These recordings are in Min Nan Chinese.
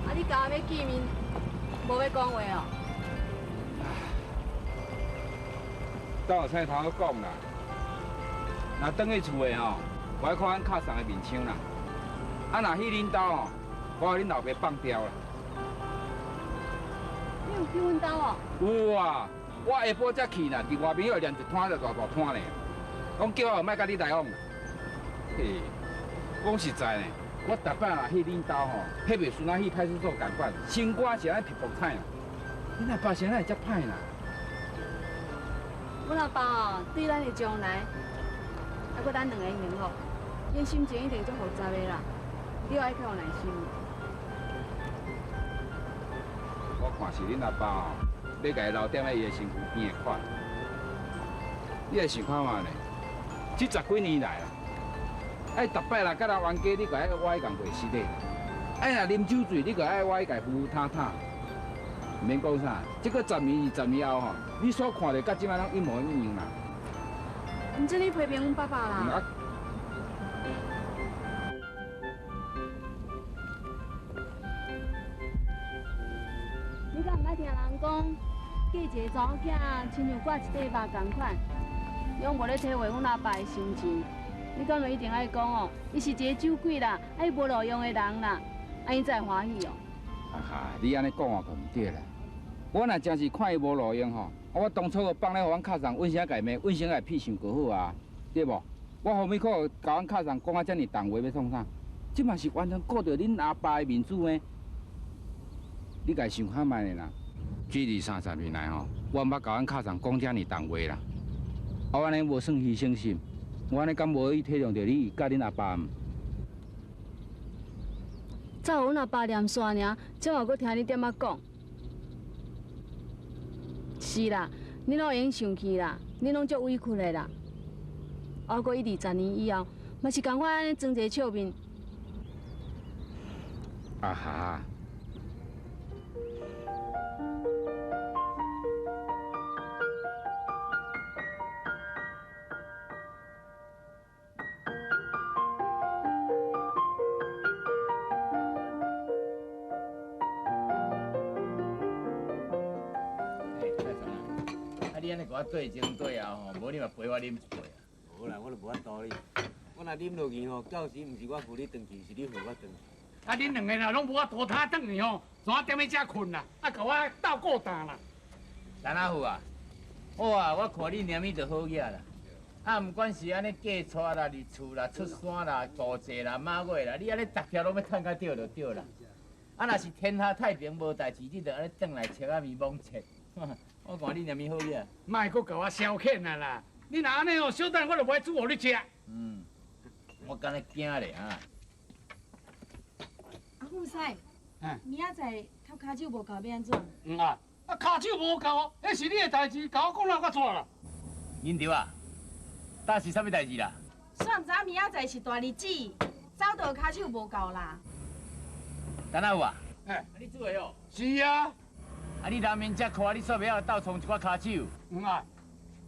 啊，你共我欲见面，无欲讲话哦？等下菜头讲啦，若转去厝的吼，我爱看阮敲送的面相啦。啊，若去恁兜吼，我予恁老爸放掉啦。你有去阮兜哦？有啊，我下晡才去啦，伫外面又连一摊就大大摊呢。讲叫我莫佮你来往啦。嘿，讲实在呢，我逐摆若去恁兜吼，彼袂输咱去派出所仝款，心肝是按呢皮薄菜啦。恁阿爸是按呢会遮歹啦？阮阿爸哦，对咱的将来，啊，阁咱两个幸福，𪜶心情一定足复杂的啦。你爱较有耐心。我看是恁阿爸哦，欲共伊留踮咧伊的身躯边的款。你来想看觅咧，这十几年来啦，哎，逐摆啦，佮人冤家，你个爱我共袂实的；哎，若啉酒醉，你个爱我共扶扶塔塔。毋免讲啥，这个十年、20年后吼，你所看著佮这摆拢一模一样啦。毋准你批评阮爸爸啦。啊。你敢毋捌听人讲，嫁一个查某囝，亲像挂一块肉仝款，拢无咧体会阮阿爸的心情。你敢若一定爱讲哦，伊是一个酒鬼啦，啊伊无路用的人啦，啊𪜶才会欢喜哦。啊哈，你按呢讲哦，就毋对啦。我若真是看伊无路用吼，啊我当初就放咧，予阮敲送，阮先共骂，阮先共屁想就好啊，对无？我何物可共阮敲送讲啊遮尔重话欲创啥？这嘛是完全顾著恁阿爸的面子呢。你家想看觅咧啦？这二三十年来吼，我毋捌共阮敲送讲遮尔重话啦。啊，我按呢无算牺牲心，我按呢敢无去体谅著你佮恁阿爸毋？才予阮阿爸念煞尔，才嘛阁听你点仔讲。是啦，恁拢会用生气啦，恁拢足委屈的啦。啊，阁一二十年以后，嘛是仝款按呢装一个笑面。啊哈！你按呢共我对前对后吼，无你嘛陪我啉一杯啊？无啦，我都无法度哩。我若啉落去吼，到时毋是我扶你转去，是你扶我转去。啊，恁两个若拢无法度他转去吼，怎踮咧遮困啦？啊，共我斗顾担啦。陈阿富啊，好啊，我看你年纪就好额啦。啊，毋管是按呢嫁娶啦、入厝啦、出山啦、度节啦、马尾啦，你按呢逐条拢欲趁较著就对啦。啊，若是天下太平无代志，你就按呢转来切仔面罔切。我看你念物好额。莫阁共我消遣啊啦！你若按呢哦，小等我就无爱煮予你食。嗯，我敢若惊咧啊！阿富师，明仔载磕跤手无够，欲按怎？嗯啊，啊跤手无够，彼是你的代志，共我讲了较煞啦。银条啊，搭是啥物代志啦？煞毋知影明仔载是大日子，走道跤手无够啦。陈阿有啊？欸，你煮的哦？是啊。啊！你人面遮宽，你煞袂晓斗创一寡跤手？毋啊，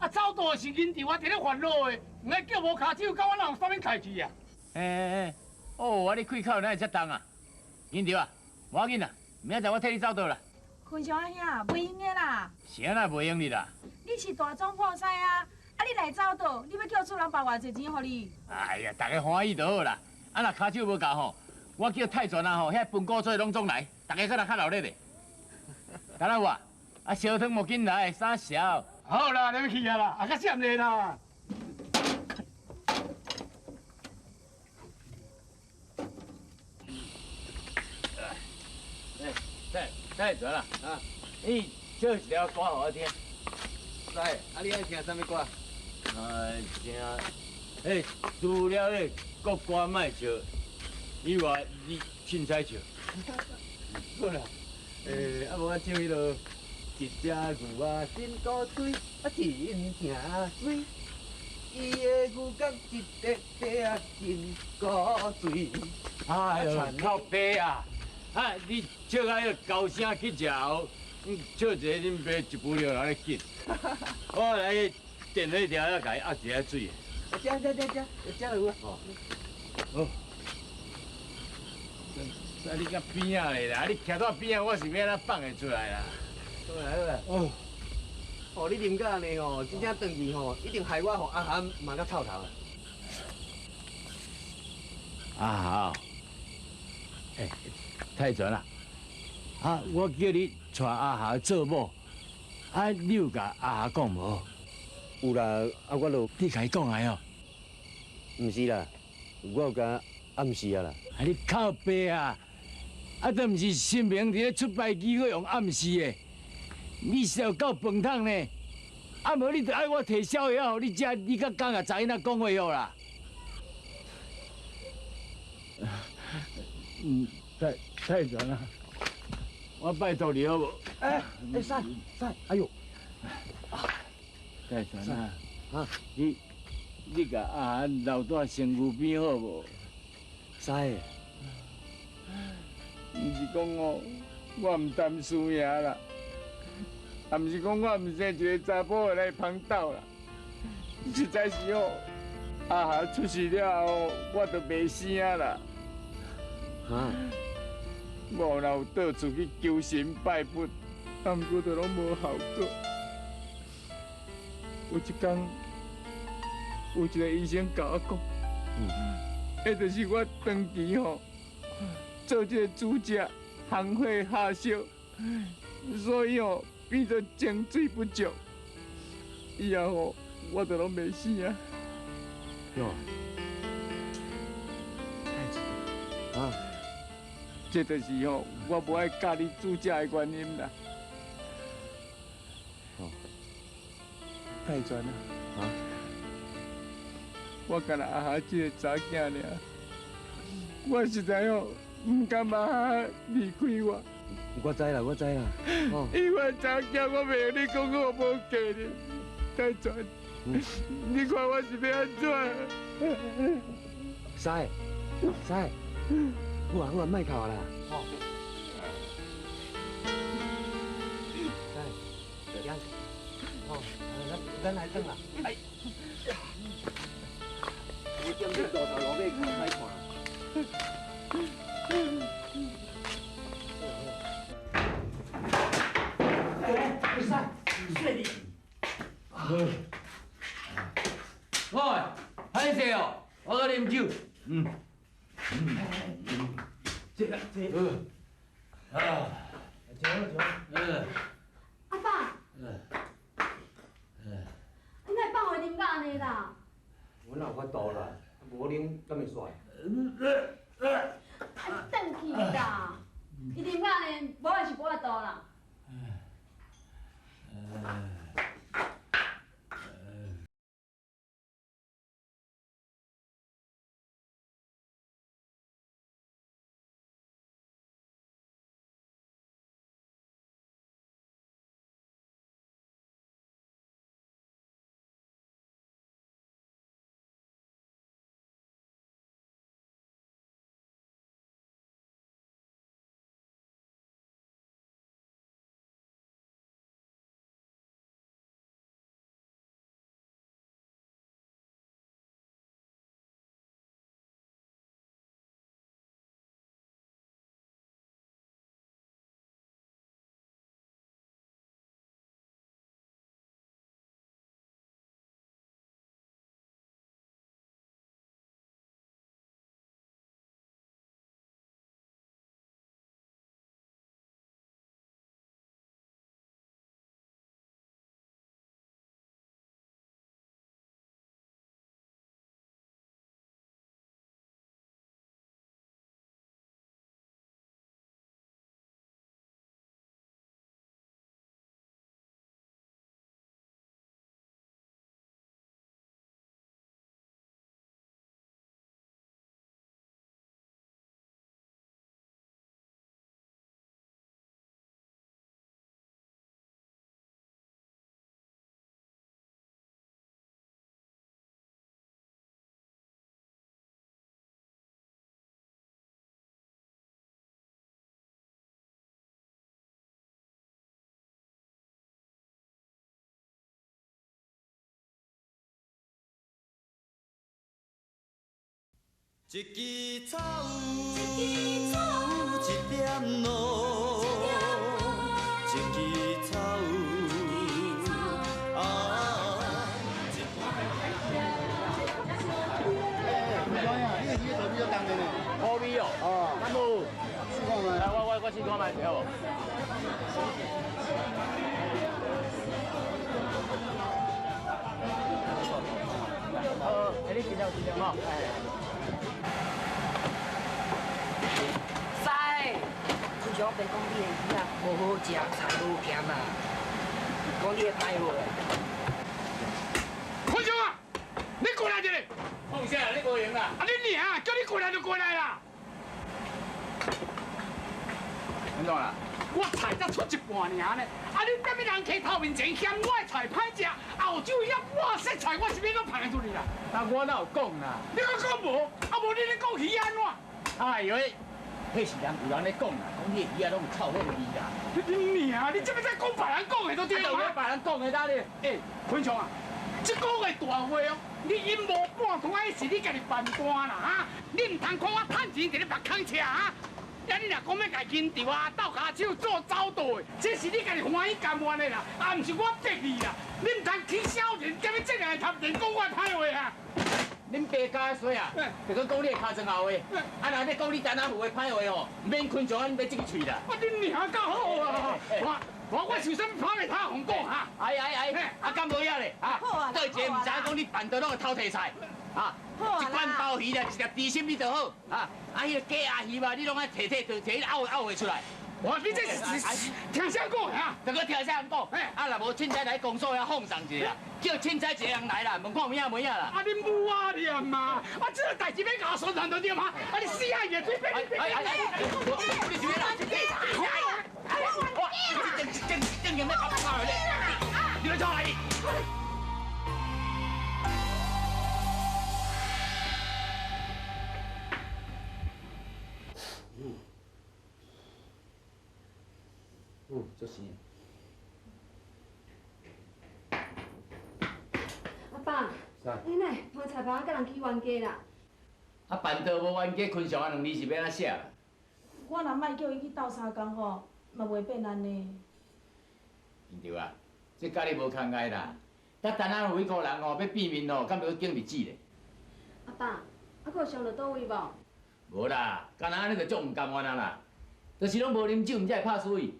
啊走道是银条，我伫咧烦恼的，毋爱叫无跤手，佮我哪有啥物代志啊？欸欸欸！哦，啊你气口哪会遮重啊？银条啊，无要紧啦，明仔载我替你走道啦。坤祥阿兄，袂用的啦。是按怎袂用的啦？你是大总铺师啊，啊你来走道，你欲叫厝人包偌济钱予你？哎呀，大家欢喜就好啦。啊，若跤手无够吼，我叫泰泉啊吼，遐分股做拢总来，大家阁来较热闹咧。敢若有啊？啊，烧汤无紧来，啥潲？好啦，你欲去啊啦，啊，较闪咧啦。哎，蔡蔡泉啊，啊，你唱一条歌予我听。师，啊，你爱听啥物歌？听，嘿，除了彼国歌莫笑，以外你凊彩唱。好啦。欸，啊无我唱彼落，一只牛仔真古锥，啊真正媠，伊的牛牛角一块块啊真古錐。哎呦，靠爸啊！啊，你笑到彼个高声去食哦，笑一个恁爸一步了来紧。我来电火条仔共伊压一下水。食食食食，食就有啊。哦。啊，你甲边仔咧啦，你徛在边仔，我是欲按怎放会出来啦？好啦好啦。哦。哦，你啉到按呢吼，真正转去吼，一定害我予阿涵骂甲臭头啊！阿豪，欸，泰全啊，啊，我叫你娶阿豪做某，啊，你有共阿豪讲无？有啦，啊，我就你共伊讲来哦？毋是啦，我有共暗示啊啦。啊，你靠爸啊！啊，都毋是神明伫咧出牌机，阁用暗示的。你是有够饭桶呢？啊，无你著爱我提宵夜予你食，你才敢共查囡仔讲话好啦。嗯，泰泰全啊，我拜托你好无？欸欸，师师，哎哟，泰全啊，你共阿涵留蹛身躯边好无？师，毋是讲哦，我毋担输赢啦，也毋是讲我毋生一个查埔来捧斗啦，实在是哦，阿豪出事了后，我就袂生啦。哈？我若有倒厝去求神拜佛，啊，毋过就拢无效果。有一工，有一个医生共我讲，彼就是我长期吼做这个主食，行火下烧，所以吼变做情水不足。以后吼，我就拢袂死啊。哟，啊，这就是吼我无爱教你煮食的原因啦。哦，泰全啊，啊，我干焦阿豪这个查囝尔，我实在吼毋甘阿豪离开我。我知啦，我知啦。哦，因为查囝我袂用你讲我无嫁你，泰全，你看我是欲按怎？师，师，好啊好啊，莫哭啦。哦。师，行。哦，咱来转啦。哎。我踮咧路头路尾看歹看。哎，师，谢你。喂，歹势哦，我阁啉酒。嗯。这个这。啊。坐好坐好。阿爸。你哪会放予伊啉到按呢啦？我哪有法度啦，无啉敢会煞？啊，转去啦！伊啉到按呢，无爱是无法度啦。一支草，一点露，一支草，啊。好味哦，敢有？试看觅。来，我试看觅，好无？好，哎，你尽量尽量吼。师，坤祥爸讲你的鱼仔无好食，菜无咸啊，讲你的歹话。坤祥啊，你过来一下。放啥？你无闲啦？啊，你娘，叫你过来就过来啦。按怎啦？我菜才出一半尔呢，啊！你啥物人客头面前嫌我的菜歹食，后手遐抹色菜，我是欲怎芳会出去啦？啊，我哪有讲啦？你阁讲无？啊，无你咧讲鱼按怎？哎呦，彼是人有人咧讲啦，讲你的鱼仔拢有臭腥味啦。你娘，你这欲再讲别人讲的都对吗？别人讲的哪咧？欸，坤祥啊，这个月大话哦，你阴谋半通，是你家己办单啦哈？你毋通看我趁钱伫咧别空车哈？啊！你若讲欲共金柱啊斗跤手做走道的，这是你家己欢喜甘愿的啦，啊，毋是我逼你啦。你毋通起小人，踮咧这个人头前讲我歹话啊！恁爸教的衰啊，就阁讲你的尻川后话，啊，若欲讲你陈阿富的歹话吼，毋免昆虫，恁欲这个喙啦。啊，恁娘够好啊！我是啥物拍袂他红讲哈？哎哎哎，啊，敢无影咧？啊，倒一个毋知影讲你办桌拢会偷提菜，啊，一罐鲍鱼啦，一粒猪心你就好，啊，啊，彼个鸡鸭鱼嘛，你拢爱提提提提拗拗会出来。哇，你这是听啥讲的啊？就阁听啥人讲？啊，若无凊彩来公所遐放送一下，叫凊彩一个人来啦，问看有影无影啦。啊，你母啊念嘛！啊，这个代志欲共我宣传就对吗？啊，你死啊伊的嘴边，你别！哎哎哎！你是欲啦？哇！这这这正要拍拍咧！你来创来？足生。阿爸，你哪盘菜房佮人起冤家啦？啊，办桌无冤家，昆祥啊两字是欲按怎写？我若莫叫伊去斗相共吼，嘛袂变按呢。对啊，这佮你无牵碍啦。等陈阿富彼个人吼，欲变面吼，敢袂阁经日子咧？阿爸，啊，阁有伤著佗位无？无啦，敢若按呢就足毋甘愿啊啦，就是拢无啉酒，毋才会拍输伊。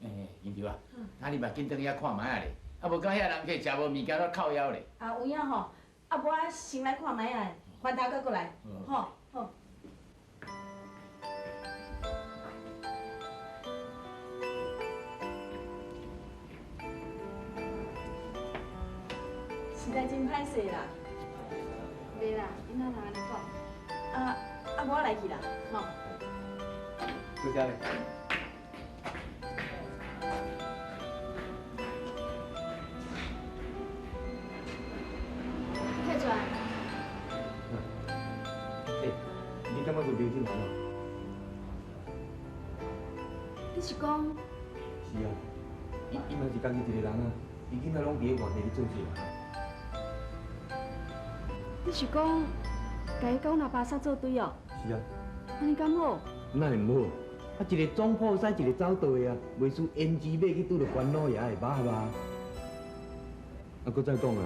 欸，英球啊，啊你嘛紧转去遐看觅仔咧，啊无甲遐人客食无物件拢靠腰咧。啊有影吼，啊无我先来看觅仔，翻头阁过来，吼好。实在真歹势啦。袂啦，𪜶哪通按呢讲？啊啊，我来去啦，吼。多谢咧。退出来。欸，你感觉个刘静安怎？你是讲？是啊，伊嘛是家己一个人啊，伊囡仔拢伫咧外地咧做事。你是讲，共伊佮阮阿爸煞做对哦？是啊。按呢敢好？哪会毋好？啊，一个总铺师，一个走道的啊，袂输胭脂马去拄著关老爷的肉吧？啊，阁再讲啊，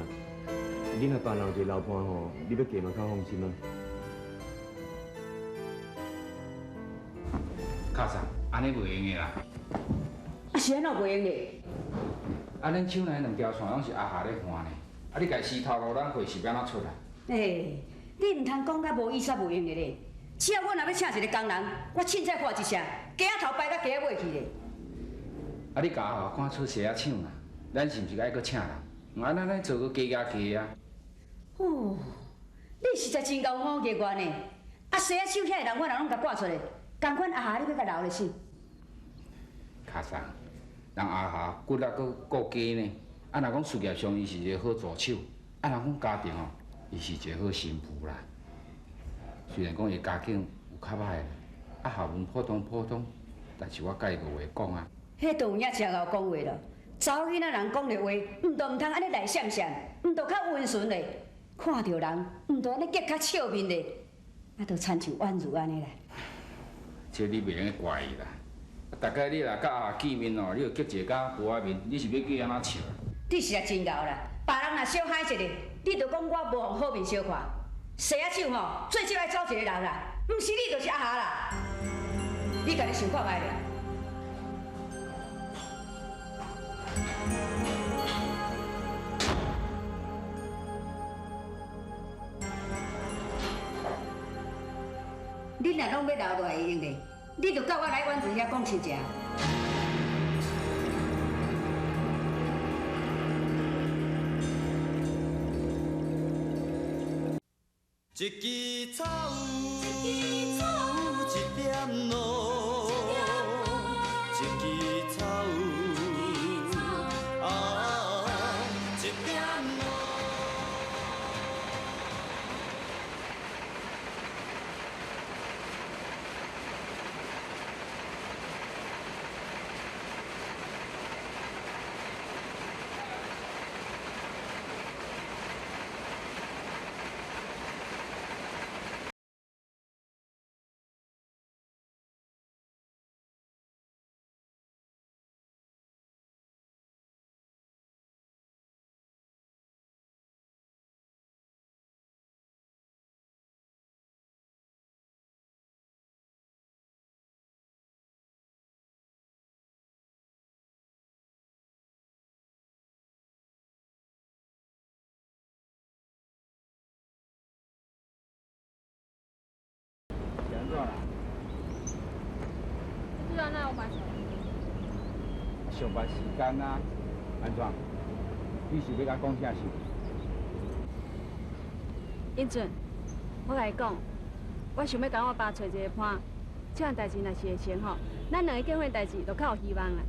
恁阿爸若有一个老伴吼，你欲嫁嘛较放心啊。卡桑，按呢袂用的啦。啊，是按怎袂用的？啊，恁手内两条线拢是阿霞咧换呢，啊，你共死头路，咱货是欲按怎出来？欸，你毋通讲甲无意思无用的咧。只要我若欲请一个工人，我凊彩看一声，鸡仔头排到鸡仔尾去咧。啊，你共阿华赶出鞋仔厂啦，咱是毋是爱阁请人？毋按咱做阁加加加啊？哦，你实在真够好结缘的。啊，鞋仔厂遐个人，我若拢共赶出来，仝款阿霞你欲共留咧死？卡桑，人阿霞骨力阁顾家呢。啊，若讲事业上，伊是一个好助手；啊，若讲家庭哦，伊是一个好新妇啦。虽然讲伊家境有较歹啦，啊，学问普通普通，但是我佮伊无话讲啊。彼都有影真𠢕讲话咯。查某囡仔人讲的话，毋都毋通按呢来闪闪，毋都较温顺咧。看著人，毋著按呢激较笑面咧，啊，就親像婉如按呢啦。這你袂用怪伊啦。大概你若佮阿霞見面哦，你就激一个甲無愛面，你是欲叫伊按怎笑？你實在真𠢕啦！別人若小害一个，你就講我無予好面相看。洗仔手吼，最少愛走一个人啦，毋是你就是阿霞啦。你家己想看覓咧？你若攏欲留落來會用的，你就佮我來婉如遐講親情。一支草，一点露，一支草，啊，一点露。你拄仔哪有办事？上班时间啊，按怎？你是欲共我讲啥事？英俊，我共你讲，我想欲共我爸揣一个伴，这项代志若是会成吼，咱两个结婚代志就较有希望啦。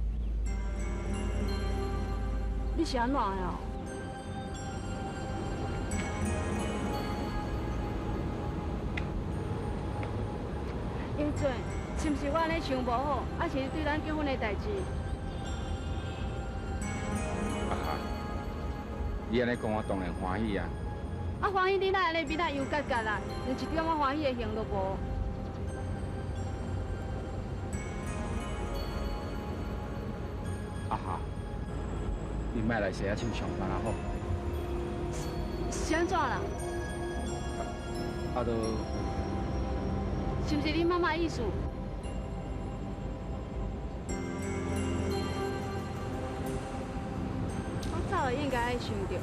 你是按怎的哦？英俊，是毋是我按呢想无好，抑是你对咱结婚的代志？啊哈！你按呢讲，我当然欢喜啊！啊，欢喜你哪按呢面仔油结结啦，连一点仔欢喜的形都无。啊哈！你莫来洗仔手上班啊好。是按怎啦？啊，都。是毋是你妈妈意思？我早就应该爱想著，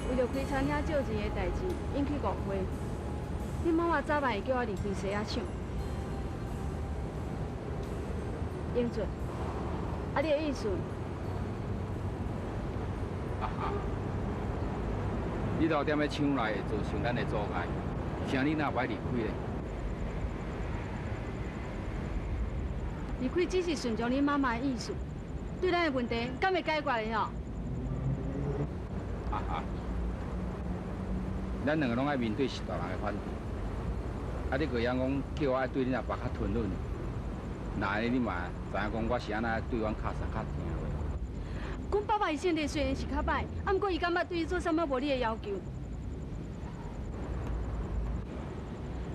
为著开餐厅借钱的代志引起误会，你妈妈早晚会叫我离开洗仔厂。英俊，啊，你的意思？啊哈！你留踮咧厂内会造成咱的阻碍，啥你哪会离开咧？离开只是顺从你妈妈的意思，对咱的问题敢会解决的吼？啊哈！咱两个拢爱面对序大人的反对，啊，你阁晓讲叫我爱对恁阿爸较吞忍，若按呢你嘛知影讲我是按怎对阮敲三较疼话。阮爸爸伊身体虽然是较歹，啊，毋过伊敢捌对你做啥物无理的要求？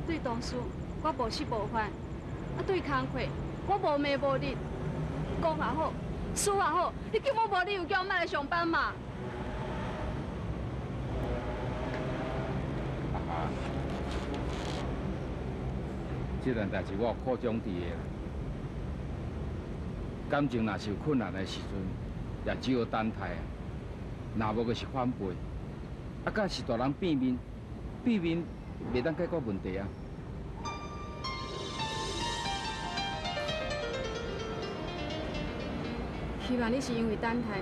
对同事，我无失无犯；啊，对工课，我无暝无日，讲也好，输也好，你根本无理由叫我莫来上班嘛。啊哈，这件代志我有苦衷伫的啦。感情若是有困难的时阵，也只有等待啊。若无就是反背，啊，佮是大人变面，变面袂当解决问题啊。希望你是因为等待，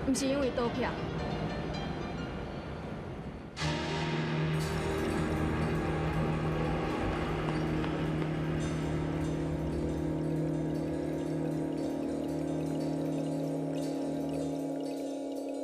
毋是因为赌票。